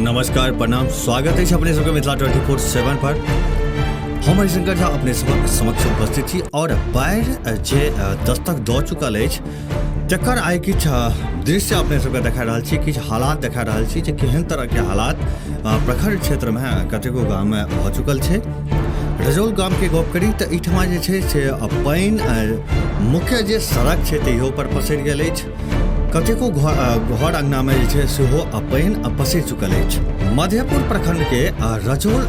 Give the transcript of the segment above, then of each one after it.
नमस्कार, प्रणाम, स्वागत अछि अपने सबके मिथिला 24/7 पर। हम हरिशंकर झा अपने सबक समक्ष उपस्थित छी और बाढ़ि जे दस्तक दऽ चुकल अछि तकर आइ किछु दृश्य अपने सबके देखा रहल छी, किछु हालात देखा रहल छी जे केहन तरहके हालात प्रखंड क्षेत्रमे कतेको गाममे भऽ चुकल छै। रजौल गामके गप करी तऽ एहिठमा जे छै से पानि मुख्य जे सड़क छै तहियो पर पसरि गेल अछि। कतेको घर अङ्गनामे जे छै सेहो पानि पसरि चुकल अछि। मधेपुर प्रखंडके रजौल,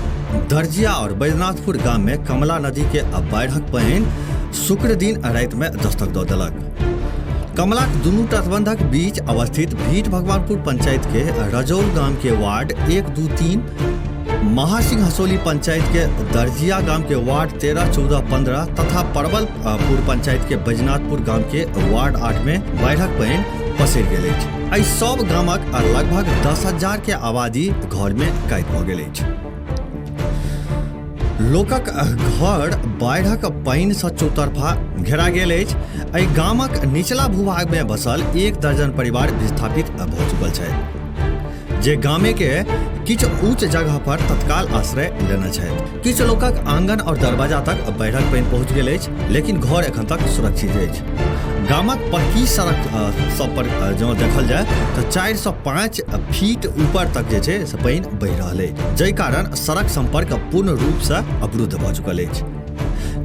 दर्जिया और बैजनाथपुर गाममे कमला नदीके बाढ़िक पानि शुक्र दिन रातिमे दस्तक दऽ देलक। कमलाक दुनू तटबंधक बीच अवस्थित भीठ भगवानपुर पंचायत के रजौल गाम के वार्ड 1, 2, 3, महासिंह हसौली पंचायत के दर्जिया गाम के वार्ड 13, 14, 15 तथा परवलपुर पंचायत के बैजनाथपुर गाम के वार्ड 8 में बाढ़िक पानि पसरि गेल अछि। एहि सब गामक लगभग 10,000 के आबादी घर में कैद भऽ गेल अछि। लोकक घर बाढ़िक पानिसँ चौतरफा घेरा गेल अछि। एहि गामक निचला भूभागमे बसल 1 दर्जन परिवार विस्थापित भऽ चुकल छथि, जे गामे के किछु ऊंच जगह पर तत्काल आश्रय लेने छथि। किछु लोकक आंगन और दरवाजा तक बाढ़िक पानि पहुंच गेल अछि, लेकिन घर एखन तक सुरक्षित अछि। गामक पक्की सड़क सब पर जँ देखल जाय तऽ 4 से 5 फीट ऊपर तक जे छै से पानि बहि रहल अछि, जाहि कारण सड़क संपर्क पूर्ण रूप से अवरुद्ध भऽ चुकल अछि।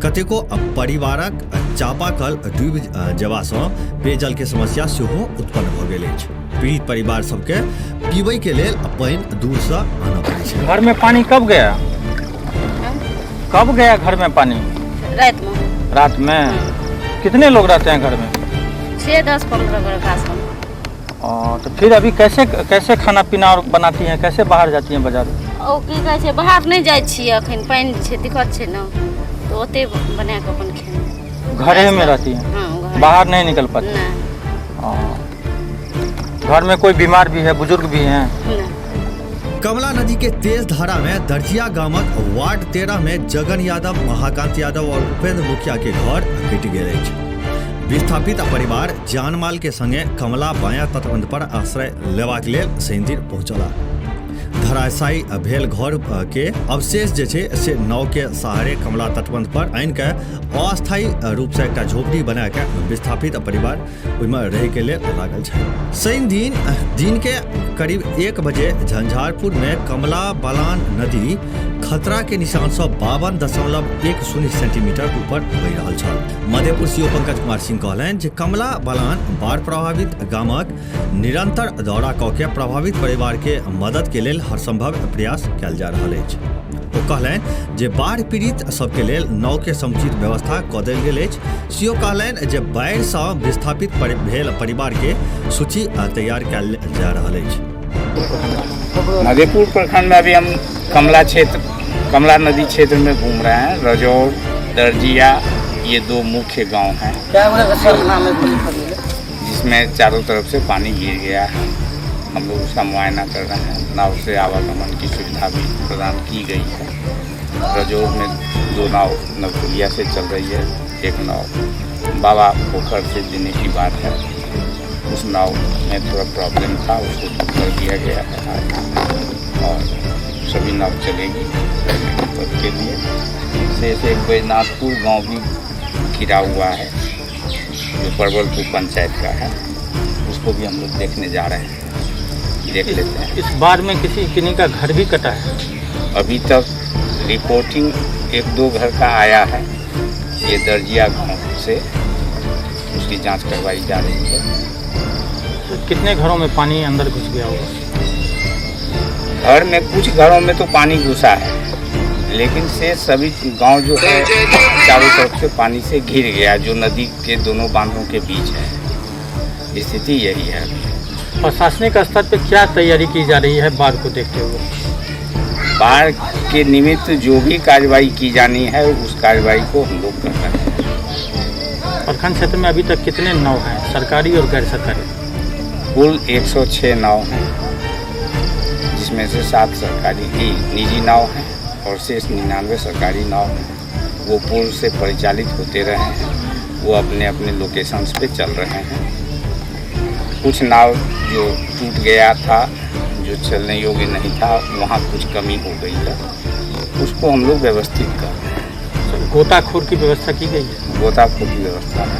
कतेको परिवारक चापाकल डूबि जेबा सँ पेयजल के समस्या सेहो उत्पन्न भऽ गेल अछि। पीड़ित परिवार सबके पीबै के लेल पानि दूर सँ आनऽ पड़ै छै। घर में पानी कब गया? कब गया घर में पानी? रात में। रात में? कितने लोग रहते हैं घर में? 6, 10, 15 लड़का सब। तो फिर अभी कैसे कैसे खाना पीना और बनाती हैं, कैसे बाहर जाती हैं बाजार? ओ की कहै छै, बाहर नहि जाइ छियै, अखन पानि छै, दिक्कत छै ने, तऽ ओते बना कऽ अपन खेलहुँ। घरे में रहती हैं? हाँ, घरे। बाहर नहीं निकल पाती? नहीं। घर में कोई बीमार भी है, बुजुर्ग भी हैं? नहीं। कमला नदी के तेज धारा में दर्जिया गामक वार्ड 13 में जगन यादव, महाकांत यादव और उपेंद्र मुखिया के घर कटि गेल अछि। विस्थापित परिवार जानमाल के संगे कमला बायां तटबंध पर आश्रय लेबाक लेल शनिदिन पहुंचला। धराशायी भेल घर के अवशेष जे छै से नाव के सहारे कमला तटबंध पर आनि के अस्थायी रूप से एकटा झोपड़ी बना के विस्थापित परिवार ओहिमे रहै के लेल लागल छै। शनि दिन दिन के करीब 1 बजे झंझारपुर में कमला बलान नदी खतरा के निशान से 52.10 सेंटीमीटर ऊपर बहि रहल छल। मधेपुर सीओ पंकज कुमार सिंह कहलनि जे कमला बलान बाढ़ प्रभावित गामक निरंतर दौरा कऽ के प्रभावित परिवार के मदद के लेल हर संभव प्रयास कयल जा रहल अछि। ओ कहलनि जे बाढ़ि पीड़ित सबके लेल नाव के समुचित व्यवस्था कऽ देल गेल अछि। सीओ कहलनि जे बाढ़ि सँ विस्थापित भेल परिवार के सूची तैयार कयल जा रहल अछि। मधेपुर प्रखंड में अभी हम कमला नदी क्षेत्र में घूम रहे हैं। रजौर, दर्जिया, ये 2 मुख्य गांव हैं जिसमें चारों तरफ से पानी गिर गया है। हम लोग उसका मुआयना कर रहे हैं। नाव से आवागमन की सुविधा भी प्रदान की गई है। रजौर में 2 नाव नवटुलिया से चल रही है, एक नाव बाबा पोखर से देने की बात है। उस नाव में थोड़ा प्रॉब्लम था, उसको दूर कर दिया गया है और सभी नाव चलेगी के लिए। शेष एक बैजनाथपुर गांव भी घिरा हुआ है जो परवलपुर पंचायत का है, उसको भी हम लोग देखने जा रहे हैं, देख लेते हैं। इस बाढ़ में किसी किन्हीं का घर भी कटा है? अभी तक रिपोर्टिंग 1-2 घर का आया है, ये दर्जिया गांव से, उसकी जांच करवाई जा रही है। तो कितने घरों में पानी अंदर घुस गया होगा? घर में कुछ घरों में तो पानी घुसा है, लेकिन से सभी गांव जो है चारों तरफ से पानी से घिर गया, जो नदी के दोनों बांधों के बीच है। स्थिति यही है अभी। प्रशासनिक स्तर पे क्या तैयारी की जा रही है बाढ़ को देखते हुए? बाढ़ के निमित्त जो भी कार्रवाई की जानी है उस कार्रवाई को हम लोग कर रहे हैं। प्रखंड क्षेत्र में अभी तक कितने नाव हैं, सरकारी और गैर सरकारी? कुल 106 नाव हैं, जिसमें से 7 सरकारी ही निजी नाव हैं और शेष 99 सरकारी नाव हैं। वो पूर्व से परिचालित होते रहे हैं, वो अपने अपने लोकेशंस पे चल रहे हैं। कुछ नाव जो टूट गया था, जो जो चलने योग्य नहीं था वहाँ कुछ कमी हो गई है, उसको हम लोग व्यवस्थित कर रहे हैं। गोताखोर की व्यवस्था की गई है? गोताखोर की व्यवस्था है और?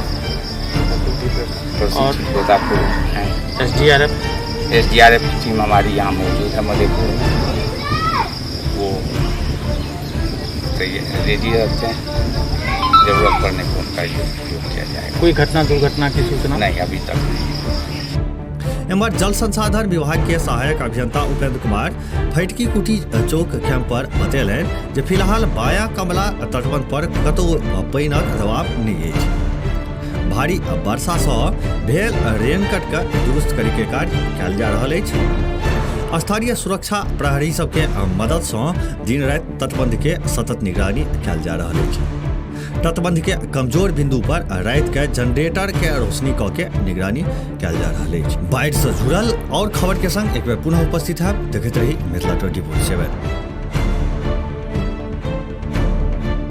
प्रशिक्षित गोताखोर हैं। एसडीआरएफ? एसडीआरएफ की टीम हमारी यहाँ मौजूद है मधेपुर में, वो रेडी रहते हैं, जरूरत पड़ने पर उनका उपयोग किया जाएगा। कोई घटना दुर्घटना की सूचना? नहीं, अभी तक नहीं। एम्हर जल संसाधन विभाग के सहायक अभियंता उपेंद्र कुमार फटकी कुटी चौक कैंप पर बतेलनि जे फिलहाल बाया कमला तटबंध पर कतौ पानिक दबाव नहि अछि। भारी वर्षा सँ भेल रेनकट के दुरुस्त करे के कार्य कयल जा रहल अछि। स्थानीय सुरक्षा प्रहरी सबके मदद सँ दिन राति तटबंध के सतत निगरानी कयल जा रहल अछि। तटबंध के कमजोर बिंदु पर राति के जनरेटर के रोशनी क के निगरानी कयल जा रहल अछि। बाढ़ि से जुड़ल और खबर के संग एक बेर पुनः उपस्थित हैब। देखैत रही मिथिला 24/7।